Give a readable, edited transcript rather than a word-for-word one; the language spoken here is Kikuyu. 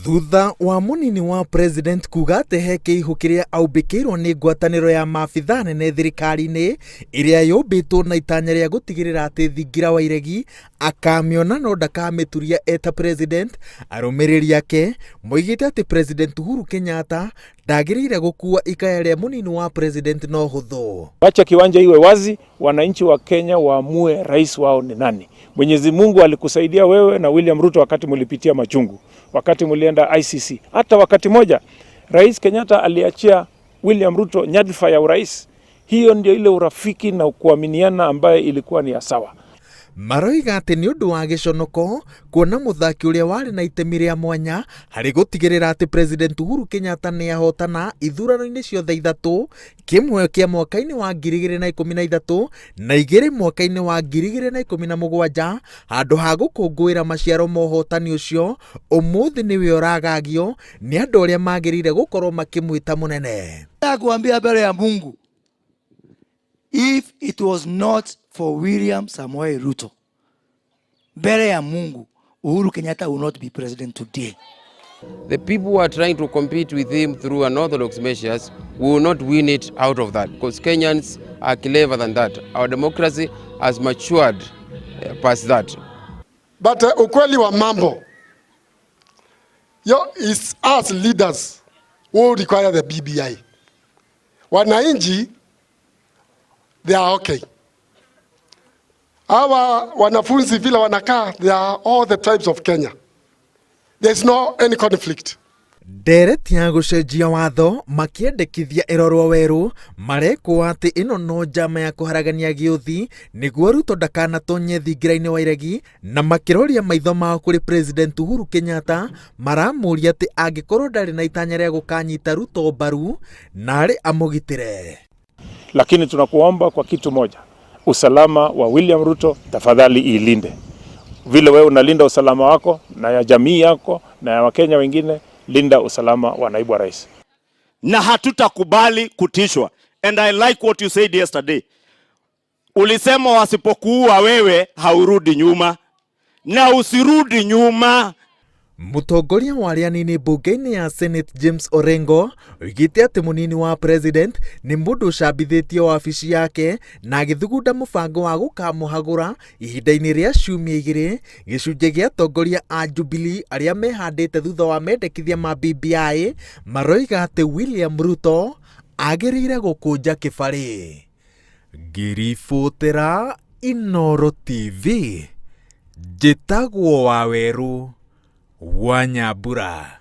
Thutha wa mũnini wa president kuga atĩ he kĩihũ kĩrĩa aumbĩkĩirwo nĩ ngwatanĩro ya maabithaa nene thirikari-inĩ ĩrĩa yũmbĩtwo na itanya rĩa gũtigĩrĩra atĩ thingira wa iregi akamĩona no ndakamĩturia eta president, arũmĩrĩri ake moigĩte atĩ President Uhuru Kenyatta ndagĩrĩire gũkua ikaya rĩa mũnini wa president no hũthũ. Wacha kiwanja iwe wazi, wananchi wa Kenya waamue rais wao ni nani. Mwenyezi Mungu alikusaidia wewe na William Ruto wakati mulipitia machungu, wakati mulienda ICC. Hata wakati moja Rais Kenyatta aliachia William Ruto nyadhifa ya urais. Hiyo ndio ile urafiki na kuaminiana ambaye ilikuwa ni ya sawa. Maroiga atĩ nĩ ũndũ wa gĩconoko kuona mũthaki ũrĩa warĩ na itemi rĩa mwanya harĩ gũtigĩrĩra atĩ President Uhuru Kenyatta nĩ ahotana ithurano-inĩ ciothe ithatũ, kĩmwe kĩa mwaka-inĩ wa 2013 na igĩrĩ mwaka-inĩ wa 2017, handũ ha gũkũngũĩra maciaro ma ũhotani ũcio, ũmũthĩ nĩwe ũragagio nĩ andũ arĩa magĩrĩire gũkorwo makĩmwĩta mũnene. Kuambia mbele ya Mungu, if it was not for William Samoei Ruto, mbele ya Mungu, Uhuru Kenyatta will not be president today. The people who are trying to compete with him through unorthodox measures will not win it out of that, because Kenyans are clever than that. Our democracy has matured past that. But ukweli wa mambo yo is us leaders who require the BBI. Wananchi, they are okay. Hawa wanafunzi vile wanakaa, they are all the tribes of Kenya. There is no any conflict. Ndereti ya gũcenjia watho makĩendekithia ĩrorwo werũ marekwo atĩ ĩno no njama ya kũharagania gĩũthi nĩguo Ruto ndakanatonye thingira-inĩ wa iregi, na makĩroria maitho mao kũrĩ President Uhuru Kenyatta maramũria atĩ angĩkorwo ndarĩ na itanya rĩa gũkanyita Ruto mbaru narĩ amũgitĩre. Lakini tunakuomba kwa kitu moja, usalama wa William Ruto tafadhali ilinde. Vile wewe unalinda usalama wako na ya jamii yako na ya Wakenya wengine, linda usalama wa naibu wa rais. Na hatutakubali kutishwa. And I like what you said yesterday. Ulisema wasipokuua wewe haurudi nyuma, na usirudi nyuma. Mũtongoria wa arĩa anini mbunge-inĩ ya Senate James Orengo oigĩte atĩ mũnini wa president nĩ mũndũ ũcambithĩtie wabici yake na agĩthugunda mũbango wa gũkamũhagũra ihinda-inĩ rĩa ciumia igĩrĩ. Gĩcunjĩ gĩa atongoria a Jubilee arĩa mehandĩte thutha wa mendekithia ma BBI maroiga atĩ William Ruto agĩrĩire gũkũnja kĩbarĩ. Ngĩribotera Inooro TV, njĩtagwo Wawerũ wa Nyambura.